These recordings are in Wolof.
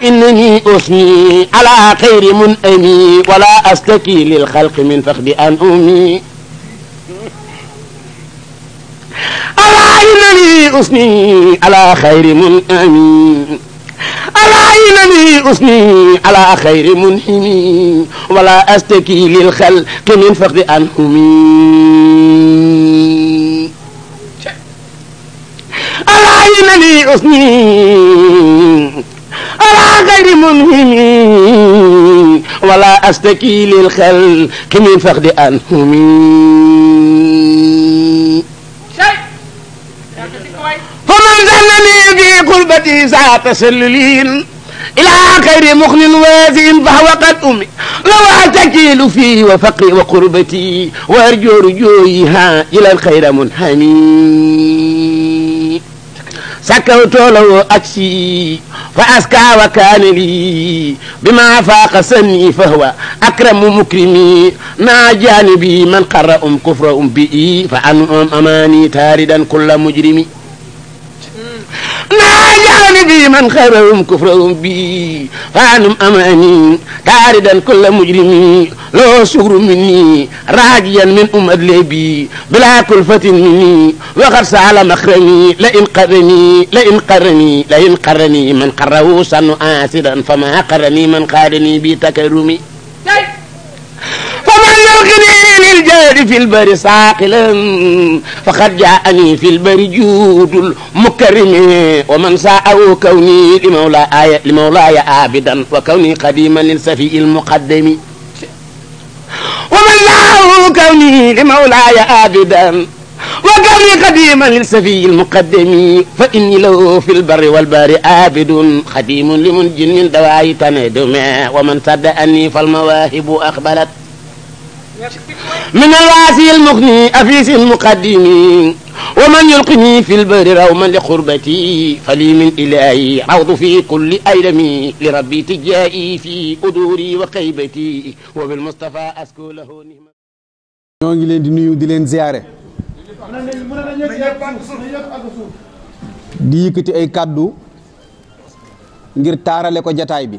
إنني أثني على خير منأمي ولا أستكي للخلق من فقد أن أمي ألا إنني أثني على خير منأمي ألا إنني أثني على خير منحمي ولا أستكي للخلق من فقد أن أمي ألا إنني أثني على غير منهم ولا أستكي للخلق من فقد أنهم فمن ظنني في قربتي ذات تسللين إلى خير مخن وازن فهو قد أمي لو أتكيل فيه وفقري وقربتي وأرجو رجويها إلى الخير منحني سكوت له أكسي فأسكى وكان لي بما فاق سني فهو أكرم مكرمي مع جانبي من قرأ كفر بي فأنهم أماني تاردا كل مجرمي مع جانبي من قرأ كفر بي فأنهم أماني تاردا كل مجرمي لو شكر مني راجيا من أدلبي بلا كلفة مني وقد سأل مخرمي لئن قرني من قره سن آسدا فما قرني من قارني بتكرمي فمن يلقني للجار في البر ساقلا فقد جاءني في البر جود المكرم ومن ساءه كوني لمولاي عابدا وكوني قديما للسفي المقدم ومن ساءه كوني لمولاي عابدا وكوني قديما للسفي المقدم فإني له في البر والبار عابد خديم لمنجن من دواعي تندم ومن صدقني فالمواهب أقبلت من الواسي المغني أفيس المقدم ومن يلقني في البر روما لقربتي فلي من إلهي عوض في كل أيلمي لربي تجائي في أدوري وخيبتي وبالمصطفى أسكو له نعمة. ñoo ngi leen di nuyu di leen ziyaare di yëkkati ay kàddu ngir taarale ko jataay bi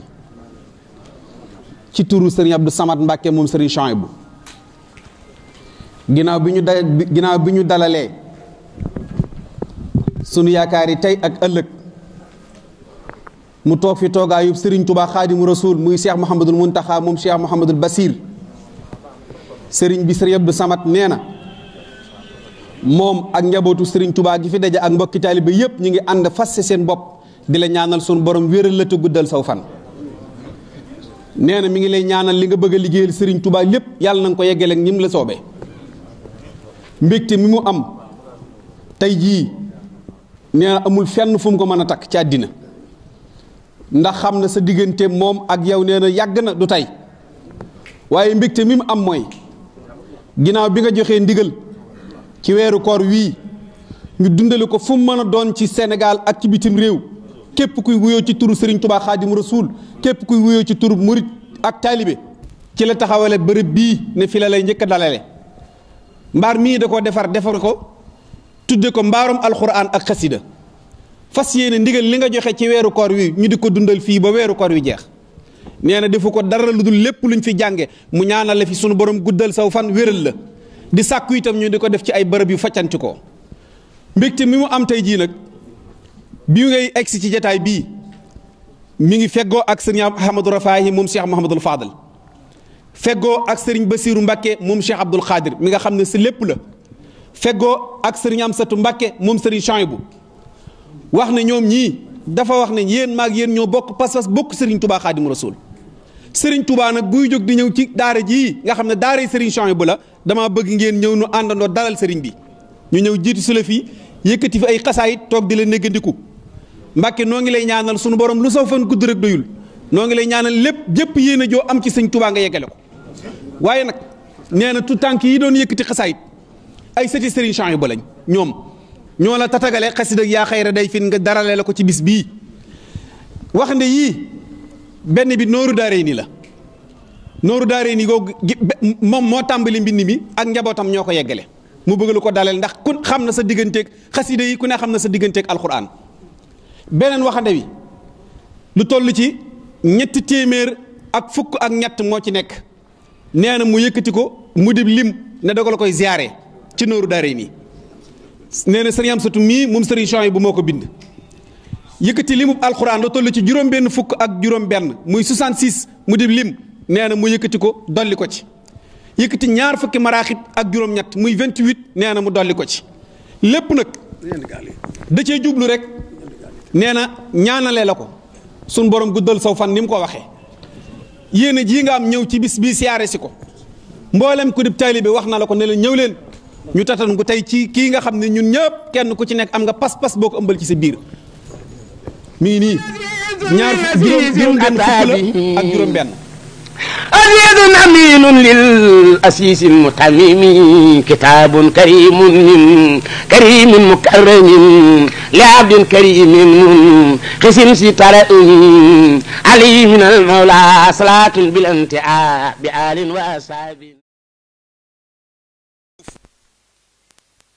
ci turu Serigne Abdou Samad Mbacke moom Serigne Chouaïbou ginnaaw bi ñu dalalee sunu yaakaar yi tey ak ëllëg mu toog fi toogaayub Serigne Touba Xaadimu Rasuul muy Cheikh Mouhamadul Muntaxa moom Cheikh Mouhamadul Basir Serigne bi Serigne Abdou Samad nee na moom ak njabootu Serigne Touba gi fi daje ak mbokki taalibe yépp ñu ngi ànd fas seen bopp di la ñaanal sunu borom wéral la te guddal saw fan. nee na mi ngi lay ñaanal li nga bëgg a liggéeyal Serigne Touba lépp yàlla na nga ko yeggale ak ñim la soobee. mbégte mi mu am tey jii nee na amul fenn fu mu ko mën a takk ci àddina ndax xam na sa diggante moom ak yow nee na yàgg na du tey waaye mbégte mi mu am mooy ginnaaw bi nga joxee ndigal ci weeru koor wii ñu dundale ko fu mu mën a doon ci Sénégal ak ci bitim réew képp kuy wuyoo ci turu Serigne Touba Xaadimu Rasuul képp kuy wuyoo ci turu murit ak taalibe ci la taxawale bërëb bii ne fi la lay njëkk a dalale mbaar mii da koo defar ko tudde ko mbaarum alxuraan ak xasida fas yéene ndigal li nga joxe ci weeru koor wi ñu di ko dundal fii ba weeru koor wi jeex nee na defu ko dara lu dul lépp luñ fi jànge mu ñaanal la fi sunu borom guddal saw fan wéral la di sàkku itam ñu di ko def ci ay bërëb yu faccanti ko mbégte mi mu am tey jii nag bi ngay egsi ci jataay bii mi ngi feggoo ak sëriñ Ahmadou Rafahi moom Cheikh Mouhamadul Fadal feggoo ak sëriñ Basiiru Mbàkke moom Cheikh Abdoul Khadir mi nga xam ne si lépp la feggoo ak sëriñ Amsatu Mbàkke moom sëriñ Chouaïbou wax ne ñoom ñii dafa wax ne yéen maag yéen ñoo bokk pas-pas bokk sëriñ Touba Xaadimu Rasuul sëriñ Touba nag buy jóg di ñëw ci daara jii nga xam ne daara sëriñ Chouaïbou la dama bëgg ngeen ñëw nu àndandoo dalal sëriñ bi ñu ñëw jiitu su la fii yëkkati fi ay xasaayit toog di la néggandiku Mbàkke noo ngi lay ñaanal sunu borom lu saw fan gudd rek doyul noo ngi lay ñaanal lépp jëpp yéen a joo am ci sëñ Touba nga yeggale ko waaye nag nee na tout tànk yi doon yëkkati xasaayit ay sëti sëriñ Chouaïbou lañ ñoom ñoo la tatagale xasida yaa xayra day fin nga darale la ko ci bis bii waxande yii benn bi nooru daaree nii la nooru daaree nii googu moom moo tàmbali mbind mi ak njabootam ñoo ko yeggale mu bëgg lu ko daleel ndax ku xam na sa digganteeg xasida yi ku ne xam na sa digganteeg alxuraan beneen waxande bi lu toll ci ñetti téeméer ak fukk ak ñett moo ci nekk nee na mu yëkkati ko mu di lim ne da ko la koy ziare ci nooru daare nii nee na sëriñ Amsatu mii moom sëriñ Chouaïbou bu moo ko bind yëkkati limub alxuraan la toll ci juróom-benn fukk ak juróom-benn muy 66 mu di lim nee na mu yëkkati ko dolli ko ci yëkkati ñaar fukki maraaxib ak juróom-ñett muy 28 nee na mu dolli ko ci lépp nag da cee jublu rek nee na ñaanalee la ko sun borom guddal saw fan ni mu ko waxee yéene jii nga am ñëw ci bis bii siyaare si ko mboolem ku dib taalibe wax na la ko ne la ñëw leen ñu tatan ko tey ci kii nga xam ne ñun ñëpp kenn ku ci nekk am nga pas-pas boo ko ëmbal ci sa biir mi ngi nii ñaar juróom benn fukk la ak juróom benn أزيد أمين للأسيس المتمم كتاب كريم من كريم مكرم لعبد كريم قسم ستر علي من المولى صلاة بالانتعاء بآل وأصحاب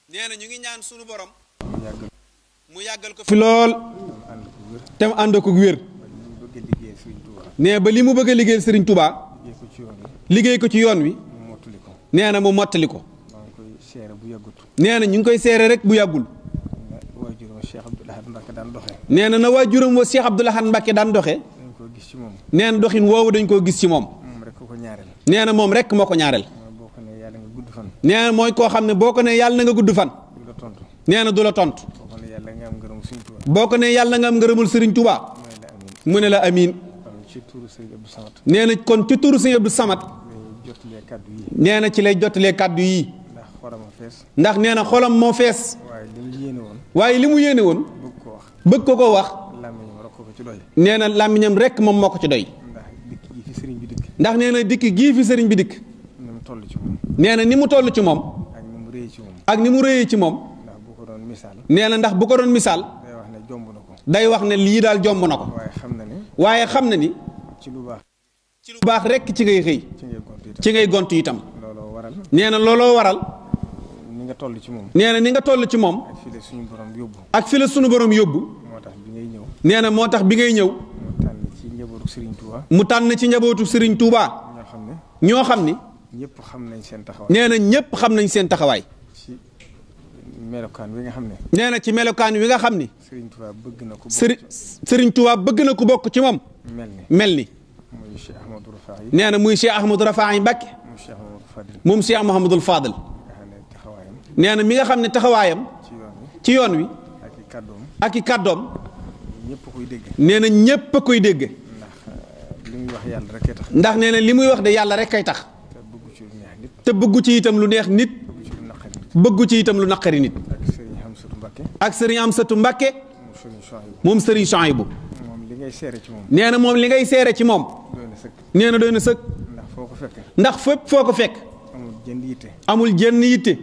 nee na ñu ngi ñaan sunu borom mu yàggal ko fi lool te mu ànd ko wér nee ba li mu bëgg a liggéeyal Serigne Touba liggéey ko ci yoon wi nee na mu mottali ko nee na ñu ngi koy seere rek bu yàggul nee na waajuram wa Cheikh Abdoul Ahad Mbacké daan doxe nee na doxin woowu dañ koo gis ci moom nee na moom rek moo ko ñaareel nee na mooy koo xam ne boo ko ne yàlla na nga gudd fan nee na du la tontu boo ko ne yàlla nga am ngërëmul Serigne Touba mu ne la amiin nee na kon ci turu Serigne Abdou Samad nee na ci lay jottalee kàddu yi ndax nee na xolam moo fees waaye li mu yéene woon bëgg ko ko wax nee na làmmiñam rek moom moo ko ci doy ndax nee na dikk gii fi sëriñ bi dikk nee na ni mu toll ci moom ak ni mu réyee ci moom nee na ndax bu ko doon misaal day wax ne lii daal jomb na ko waaye xam na ni ci lu baax rek ci ngay xëy ci ngay gont itam nee na looloo waral ni nga toll ci moom nee na ni nga toll ci moom ak fi la suñu borom yóbbu nee na moo tax bi ngay ñëw mu tànn ci njabootu Serigne Touba ñoo xam ni ñëpp xam nañ seen taxawaay nee na ñëpp xam nañ seen taxawaay ci melokaan wi nga xam ne nee na ci melokaan wi nga xam ni Serigne Touba bëgg na ko Serigne Touba bëgg na ku bokk ci moom mel ni muy Cheikh Ahmadou Rafahi nee na muy Cheikh Ahmadou Rafahi Mbacké moom Cheikh Mouhamadul Fadil nee na mi nga xam ne taxawaayam ci yoon wi ak i kàddoom ñëpp koy dégg nee na ñëpp a koy dégg li muy wax yàlla rek tax ndax nee na li muy wax de yàlla rek kay tax te bëggu ci itam lu neex nit bëggu ci itam lu naqari nit ak Serigne Amsatou Mbacké moom Serigne Chouaïbou li ngay seere ci moom nee na moom li ngay seere ci moom nee na doy na sëkk ndax foo ko fekk ndax fépp foo ko fekk amul jenn yitte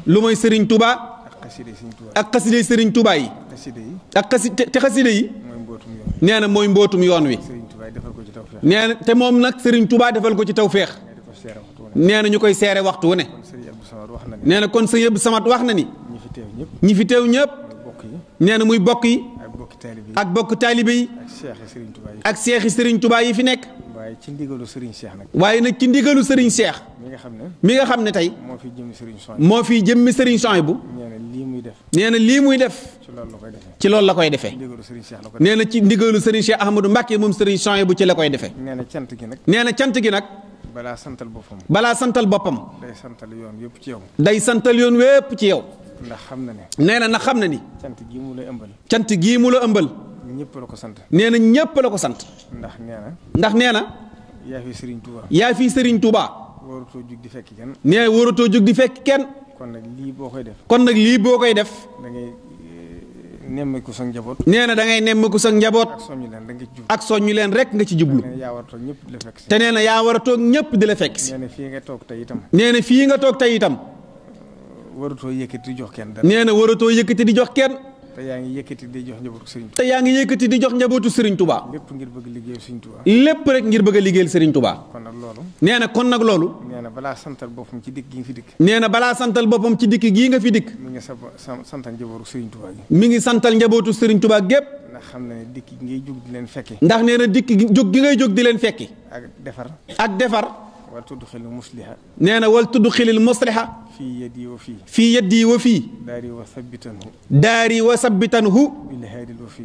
lu mooy Serigne Touba ak xaside Serigne Touba yi ak xaside yi nee na mooy mbootum yoon wi nee na te moom nag Serigne Touba defal ko ci tawféex nee na ñu koy seere waxtu wu ne nee na kon Serigne Abdou Samad wax na ni ñi fi teew ñëpp nee na muy bokk yi ak bokk taalibe yi ak seexi Serigne Touba yi fi nekk waaye ci ndigalu Serigne Cheikh nag waaye nag ci ndigalu Serigne Cheikh mi nga xam ne tey moo fi jëmmi Serigne Chouaïbou nee na lii muy def ci loolu la koy defee nee na ci ndigalu Serigne Cheikh Ahmadou Mbacké moom Serigne Chouaïbou ci la koy defee nee na cant gi nag balaa santal boppam day santal yoon yëpp ci yow day santal yoon wépp ci yow ndax xam na ne nee na nag xam na ni cant gii mu la ëmbal ñëpp la ko sant nee na ñëpp la ko sant ndax nee na yaa fi Serigne Touba waratoo jug di fekk kenn nee waratoo jug di fekk kenn kon nag lii boo koy def da ngay nemmeeku sa njaboot nee na da ngay nemmeeku sa njaboot ak soññu leen rek nga ci jublu te nee na yaa war a toog ñëpp di la fekk si nee na fii nga toog tey itam waratoo yëkkati di jox kenn dara nee na waratoo yëkkati di jox kenn te yaa ngi yëkkati di jox njabootu Serigne Touba te yaa ngi yëkkati di jox njabootu Serigne Touba lépp ngir bëgg liggéeyal Serigne Touba lépp rek ngir bëgg a liggéeyal Serigne Touba kon nag loolu nee na balaa santal boppam ci dikk gi nga fi dikk nee na balaa santal boppam ci dikk gii nga fi dikk mi ngi santal njabootu Serigne Touba gi mi ngi santal njabootu Serigne Touba gépp ndax xam na ne dikk gi ngay jóg di leen fekki. ndax nee na dikk gi jóg gi ngay jóg di leen fekki. ak defar. wal tudd xilil musliha. nee na wal tudd xilil musliha. fii yeddi wa fii. fii yeddi wa fii. daari wa sabbitanhu.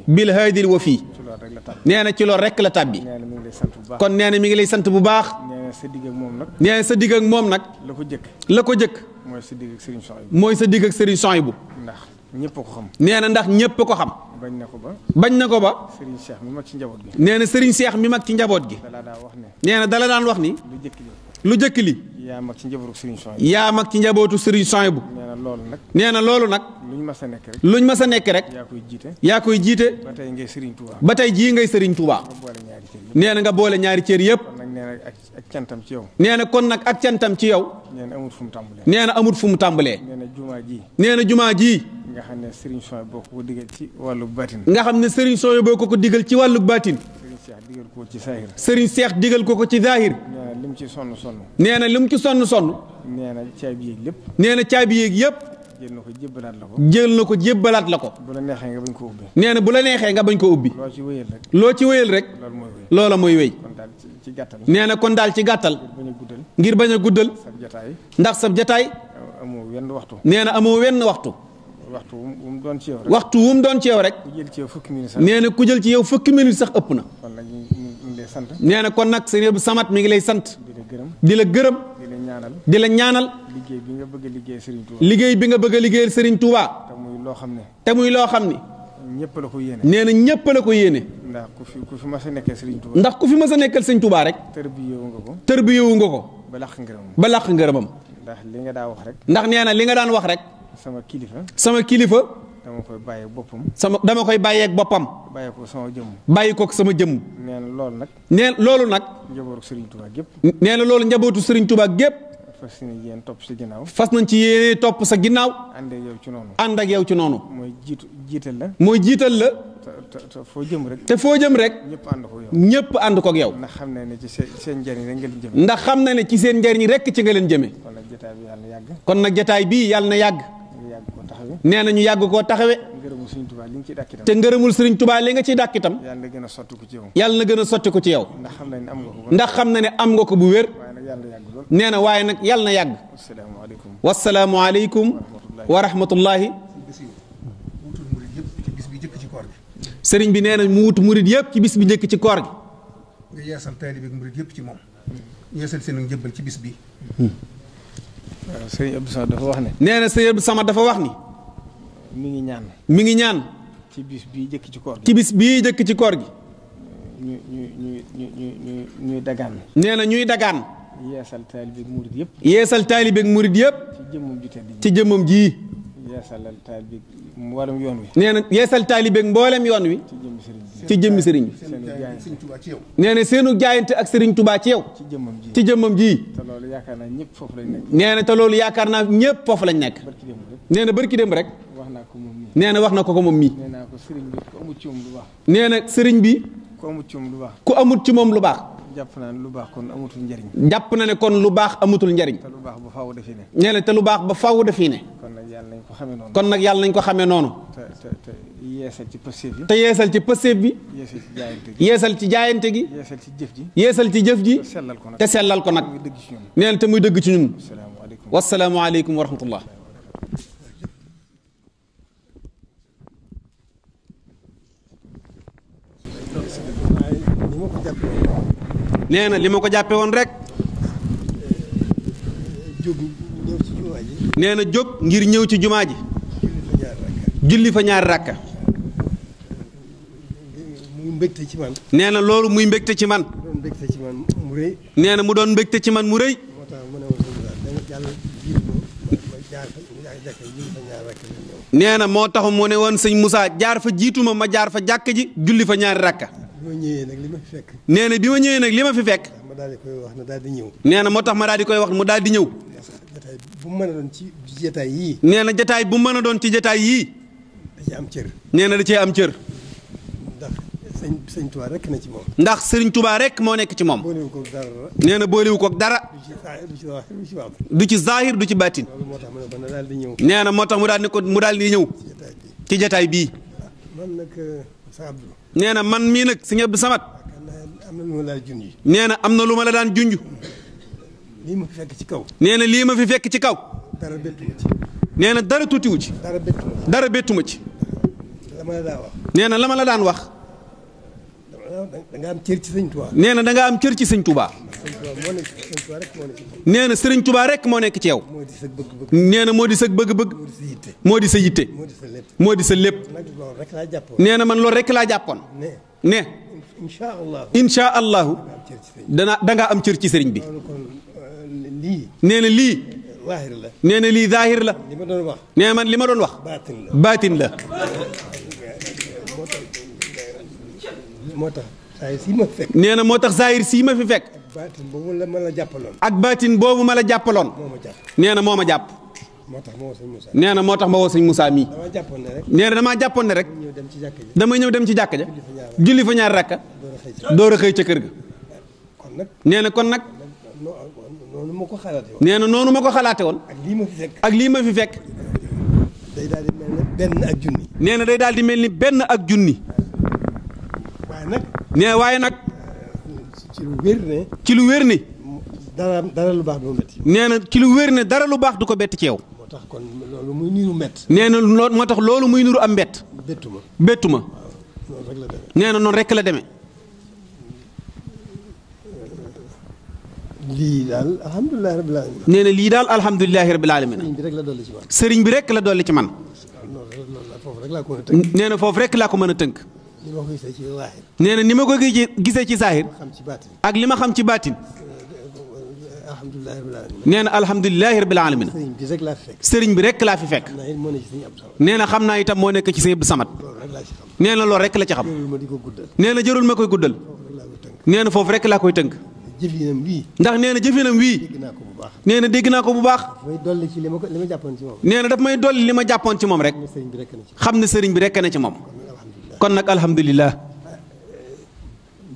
bil haadil wa fii. nee na ci loolu rek la tàbbi. kon nee na mi ngi lay sant bu baax. nee na sa digg ak moom nag. nee na sa digg ak moom nag. la ko jëkk. mooy sa digg ak Serigne Souhaïbou. mooy sa digg ak Serigne Souhaïbou. ndax ñëpp ko xam. nee na ndax ñëpp ko xam. bañ na ko ba. Serigne Cheikh mi mag ci njaboot gi. nee na Serigne Cheikh mi mag ci njaboot gi. nee na dala daan wax ni. lu jëkk li. yaa mag ci njabootu Serigne Souhaïbou. yaa mag ci njabootu Serigne Souhaïbou. nee na loolu nag. luñ mas a nekk rek. luñ mas a nekk rek. yaa koy jiite. ba tey ngay Serigne Touba. ba tey jii ngay Serigne Touba. nee na nga boole ñaari cër yëpp. ak cantam ci yow. nee na kon nag ak cantam ci yow. nee na amut fu mu tàmbalee. nee na amut fu mu tàmbalee. nee na jumaa ji. nee na jumaa ji. nga xam ne Serigne Souhaïbou boo ko digal ci wàllu baatin. nga xam ne Serigne Souhaïbou boo ko digal ci wàllu baatin. digal ko ci zahir. Serigne Cheikh digal ko ci zahir. nee na lim ci sonn. nee na lim ci sonn. nee na caabi yeeg lépp. nee na caabi yeeg yëpp. jël na ko jébbalaat la ko. jël na ko jébbalaat la ko. bu la neexee nga bañ ko ubbi. nee na bu la neexee nga bañ ko ubbi. loo ci wéyal rek. loo ci wéyal rek. loola mooy wéy. kon daal ci gàttal. nee na kon daal ci gàttal. ngir bañ a guddal. sab jataay. ndax sab jataay. amoo wenn waxtu. nee na amoo wenn waxtu. waxtu wu mu doon ci yow rek. waxtu wu mu doon ci yow rek. ku jël ci yow fukki minutes sax. nee na ku jël ci yow fukki minutes sax ëpp na. kon nag ñu ngi lay sant. nee na kon nag sëñ Abdou Samad mi ngi lay sant. di la gërëm. di la gërëm. di la ñaanal. di la ñaanal. liggéey bi nga bëgg a liggéey Serigne Touba. liggéey bi nga bëgg a liggéeyal Serigne Touba. te muy loo xam ne. te muy loo xam ni. ñëpp la ko yéene. nee na ñëpp la ko yéene. ndax ku fi mas a nekkal Serigne Touba. ndax ku fi mas a nekkal Serigne Touba rek. tërbiyewu nga ko. tërbiyewu nga ko. ba làq ngërëmam. ba làq ngërëmam. ndax li nga daa wax rek. ndax nee na li nga daan wax rek. sama kilifa. dama koy bàyyeeg boppam. dama koy bàyyeeg boppam. bàyyi ko sama jëmm. bàyyi ko sama jëmm. nee na loolu nag. loolu nag. njabootu Serigne Touba gépp. nee na loolu njabootu Serigne Touba gépp. fas nañ yéen topp sa ginnaaw. fas nañ ci yéen topp sa ginnaaw. ànd ak yow ci noonu. ànd ak yow ci noonu. mooy jiital la. mooy jiital la. te foo jëm rek. te foo jëm rek. ñëpp ànd ko yow. ñëpp ànd ko ak yow. ndax xam na ne ci seen njëriñ rek nga leen jëme. ndax xam na ne ci seen njëriñ rek ci nga leen jëme. kon nag jotaay bi yàlla na yàgg. kon nag jotaay bii yàlla na yàgg. nee na ñu yàgg koo taxawe. ngërëmul Serigne Touba li nga ciy dàkk itam. te ngërëmul Serigne Touba li nga ciy dàkk itam. yàlla na gën a sotti ko ci yow. yàlla na gën a sotti ko ci yow. ndax xam na ne am nga ko. ndax xam na ne am nga ko bu wér. nee na waaye nag yàlla na yàgg. wasalaamu aleykum wa rahmatullahi. sëriñ bi nee na mu wut murid yëpp ci bis bi njëkk ci koor gi. nga yeesal taalibe ak murid yëpp ci moom. yeesal seen njëbbal ci bis bi. waaw sëriñ Abdou Samad dafa wax ne. nee na sëriñ Abdou Samad dafa wax ni. mi ngi ñaan. mi ngi ñaan. ci bis bii njëkk ci koor gi. ci bis bii njëkk ci koor gi. ñuy dagaan. nee na ñuy dagaan. yeesal taalibe ak murid yëpp. yeesal taalibe ak murid yëpp. ci jëmmam ju tedd ji. ci jëmmam ji. yeesalal taalibe mboolem yoon wi. nee na yeesal taalibe ak mboolem yoon wi. ci jëmmi sëriñ bi. nee na seenu jaayante ak Serigne Touba ci yow. ci jëmmam ji. te loolu yaakaar naa ñëpp foofu lañ nekk. nee na te loolu yaakaar naa ñëpp foofu lañ nekk. nee na barki dem rek. wax naa ko moom mii. nee na wax na ko moom mii. nee naa ko sëriñ bi ku amut ci moom lu baax. nee na sëriñ bi. ku amut ci moom lu baax. ku amut ci moom lu baax. jàpp naa ne lu baax kon amutul njariñ. jàpp na ne kon lu baax amutul njariñ. te lu baax ba faaw defi ne. nee na te lu baax ba faaw defi ne. kon nag yàlla nañ ko xamee noonu. kon nag yàlla nañ ko xamee noonu. te yeesal ci pëseef bi. te yeesal ci pëseef bi. yeesal ci jaayante gi. yeesal ci jaayante gi. yeesal ci jëf ji. yeesal ci jëf ji. te sellal ko nag. nee na te muy dëgg ci ñun. wasalaamu aleykum wa rahmatullah. nee na li ma ko jàppe woon rek. jóg ñëw ci jumaa ji. nee na jóg ngir ñëw ci jumaa ji. julli fa ñaari rakka. muy mbégte ci man. nee na loolu muy mbégte ci man. doon mbégte ci man mu rëy. nee na mu doon mbégte ci man mu rëy. moo tax mu ne ma yàlla jiitu ma jaar fa jàkka julli fa ñaari rakka ñëw. nee na moo tax mu ne woon sëñ Moussa jaar fa jiitu ma jaar fa jàkk ji julli fa ñaari rakka. bi ma ñëwee nag li ma fi fekk. nee na bi ma ñëwee nag li ma fi fekk. ma daal di koy wax na daal di ñëw. nee na moo tax ma daal di koy wax mu daal di ñëw. jotaay bu mu mën a doon ci jotaay yii. nee na jotaay bu mu mën a doon ci jotaay yii. da ci am cër. nee na da cee am cër. ndax sëñ Touba rek na ci moom. ndax Serigne Touba rek moo nekk ci moom. boolewu ko dara. nee na boolewu ko dara. du ci zahir du ci baatin. loolu moo tax mu ne ko na daal di ñëw. nee na moo tax mu daal di ñëw. ci jotaay bii. man nag sa Abdou. nee na man mii nag sëñ Abdou Samad. am na lu ma la junj. nee na am na lu ma la daan junj. lii ma fi fekk ci kaw. nee na lii ma fi fekk ci kaw. dara bettu ma ci. nee na dara tuutiwu ci. dara bettu ma ci. dara bettu ma ci. la ma la daa wax. nee na la ma la daan wax. da nga am cër ci sëñ Touba. nee na da nga am cër ci sëñ Touba. nee na sëriñ Touba rek moo nekk ci yow. moo di sa bëgg-bëgg. nee na moo di sa bëgg-bëgg. moo di sa yitte. moo di sa lépp. moo di sa lépp. nag loolu rek laa jàppoon. nee na man loolu rek laa jàppoon. ne. incha allah. incha allahu. da nga am cër ci sëriñ bi. lii. nee na lii. zaahir la. nee na lii zaahir la. li ma doon wax. nee man li ma doon wax. baatin la. baatin la. moo tax zaahir sii ma fi fekk. nee na moo tax zaahir sii ma fi fekk. baatin boobu la ma la jàppaloon. ak baatin boobu ma la jàppaloon. moo ma jàpp. nee na moo ma jàpp. moo tax ma woo sëñ Moussa. nee na moo tax ma woo sëñ Moussa mii. damaa jàppoon ne rek. nee na damaa jàppoon ne rek. ñëw dem ci jàkka ji. dama ñëw dem ci jàkka ja. julli fa ñaar rakka. door a xëy ca kër ga. kon nag. nee na kon nag. noonu ma ko xalaate woon. nee na noonu ma ko xalaate woon. ak lii ma fi fekk. ak lii ma fi fekk. day daal di mel ne benn ak junni. nee na day daal di mel ni benn ak junni. waaye nag. nee waaye nag. ci lu wér ne. ci lu wér ni. dara lu baax du ma métti. nee na ci lu wér ne dara lu baax du ko bett ci yow. moo tax kon loolu muy niru mett. nee na moo tax loolu muy niru am mbett. bettu ma. bettu ma. noonu rek la demee. nee na noonu rek la demee. lii daal alhamdulilah rabbil alamin. nee na lii daal alhamdulilahi rabbil alamin. sëriñ bi rek la dolli ci man. sëriñ bi rek la dolli ci man. loolu foofu rek laa ko mën a tënk. nee na foofu rek laa ko mën a tënk. ni ma ko gisee ci zaahir. nee na ni ma ko gisee ci saahir. xam ci baatin. ak li ma xam ci baatin. alhamdulilah rabbil alamin. nee na alhamdulilahi rabbil alamin. sëriñ bi rek laa fi fekk. sëriñ bi rek laa fi fekk. naa it moo ne ci sëriñ Abdou Samad. nee na xam naa itam moo nekk ci sëriñ Abdou Samad. loolu rek laa ci xam. nee na loolu rek la ci xam. loolu ma di ko guddal. nee na jërul ma koy guddal. foofu rek laa koy tënk. nee na foofu rek laa koy tënk. jëfinam wii. ndax nee na jëfinam wii. dégg naa ko bu baax. nee na dégg naa ko bu baax. may dolli ci li ma jàppoon ci moom. nee na daf may dolli li ma jàppoon ci moom rek. sëriñ bi rek na ci. xam ne sëriñ bi rek na ci moom. kon nag alhamdulilah.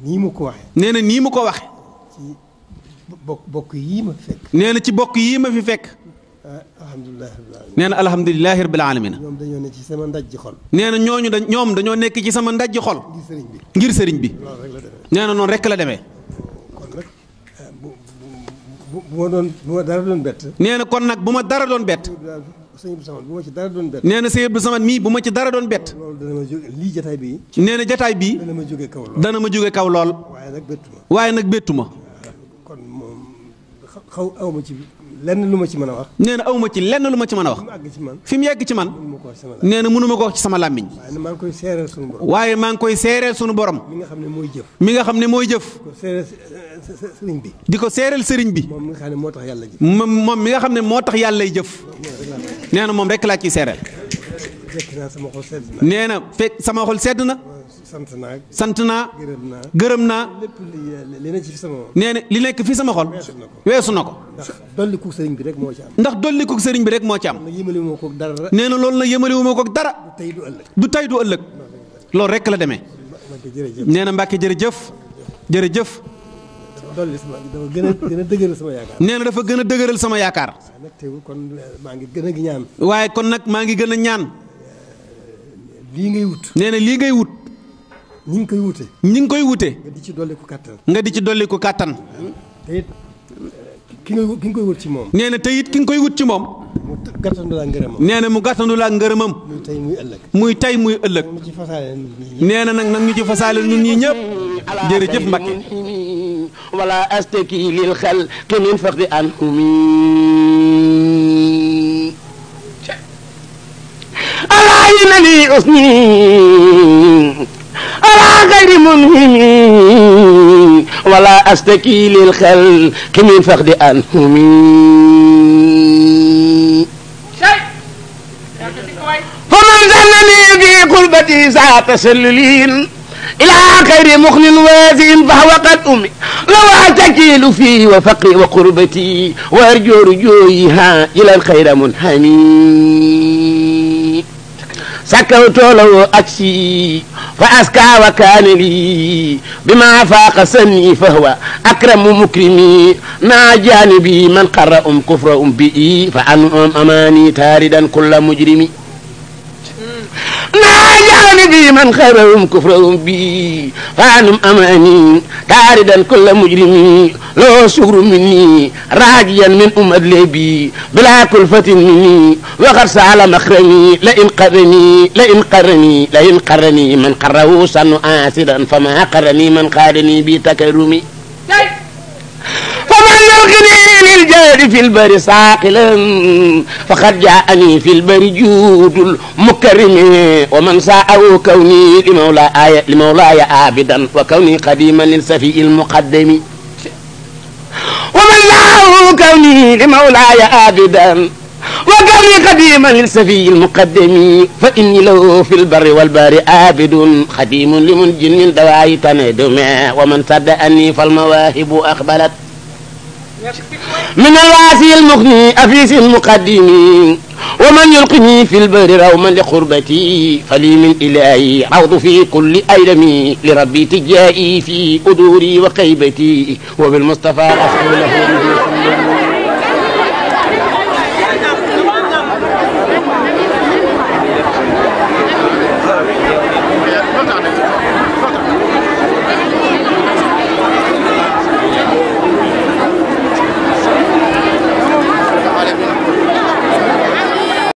nii mu ko waxee. nee na nii mu ko waxee. ci bokk yii ma fi fekk. nee na ci bokk yii ma fi fekk. alhamdulilah rabbil alamin. nee na alhamdulilahi rabbil alamin. ñoom dañoo ne ci sama ndaj ji xol. nee na ñoom dañoo nekk ci sama ndajji xol. ngir sëriñ bi. ngir sëriñ bi. loolu rek la demee. nee na noonu rek la demee. kon nag bu ma dara doon bett. nee na kon nag bu ma dara doon bett. sëñ Abdou Samad bu ma ci dara doon bett. nee na sëñ Abdou Samad mii bu ma ci dara doon bett. loolu dana ma jóge lii jataay bii. nee na jataay bii. dana ma jóge kaw lool. dana ma jóge kaw lool. waaye nag bettu ma. waaye nag bettu ma. kon moom aw ma ci lenn lu ma ci mën a wax. nee na awma ci lenn lu ma ci mën a wax. mu àgg ci man. fi mu yegg ci man. mënu ma ko wax sama la. nee na mënuma ko wax ci sama làmmiñ. waaye nag maa ngi koy seereel sunu borom. waaye maa ngi koy seereel sunu borom. mi nga xam ne mooy jëf. mi nga xam ne mooy jëf. ko seereel sëriñ bi. di ko seereel sëriñ bi. moom mi nga xam ne moo tax yàlla jëf. moom mi nga xam ne moo tax yàllay jëf. nee na moom rek laa ciy seereel. fekk naa sama xol sedd na. nee na fekk sama xol sedd na. sant naa. sant naa. gërëm naa. gërëm naa. lépp li ne ci sama. nee na li nekk fi sama xol. weesu na ko. ndax dolliku sëriñ bi rek moo ci am. ndax dolliku sëriñ bi rek moo ci am. nag yëmale moo ko dara. nee na loolu nag yëmale wu ma ko dara. du tey du ëllëg. du tey du ëllëg. loolu rek la demee. jërëjëf. nee na Mbàkke jërëjëf. jërëjëf. dolli sama dafa gën a dëgëral sama yaakaar. nee na dafa gën a dëgëral sama yaakaar. waaye nag teewul kon maa ngi gën a ñaan. waaye kon nag maa ngi gën a ñaan. lii ngay wut. nee na lii ngay wut. ñi ngi koy wute. ñi ngi koy wute. nga di ci dolli ko kàttan. nga di ci dolli ko kàttan. te it ki nga koy wut ci moom. nee na te it ki nga koy wut ci moom. mu gàttandu laa ngërëmam. nee na mu gàttandu laa ngërëmam. muy tey muy ëllëg. muy tey muy ëllëg. mu ci fasaale nit ñi. nee na nag ñu ci fasaale ñun ñii ñëpp. jërëjëf Mbacke. wala astaki lil xalqi min faqdi anhumi ala inani usni ala gayri munhimi wala astaki lil xalqi min faqdi anhumi faman zannani fi qulbati sa tasallulin إلى خير مخن وازن فهو قد أمي لو أتكيل فيه وفقري وقربتي وأرجو رجويها إلى الخير منحني سكوت له أكسي فأسكى وكان لي بما فاق سني فهو أكرم مكرمي مع جانبي من قر كفر بئي فأن أماني تاردا كل مجرمي ناجاني بي من خيرهم كفرهم بي فانم اماني تاردا كل مجرمي لو شكر مني راجيا من أدلي بي بلا كلفة مني وقد سال مخرمي لئن قرني من قره سن آسدا فما قرني من قارني بتكرمي فمن يلقني للجاد في البر ساقلا فقد جاءني في البر جود المكرم ومن ساءه كوني لمولاي عابدا وكوني قديما للسفي المقدم ومن ساءه كوني لمولاي عابدا وكوني قديما للسفي المقدم فإني له في البر والبار عابد خديم لمنج من دواعي تندم ومن صدقني فالمواهب أقبلت من الواسي المغني أفيس المقدم ومن يلقني في البر روما لقربتي فلي من إلهي عوض في كل أيلمي لربي تجائي في أدوري وقيبتي وبالمصطفى أسأل له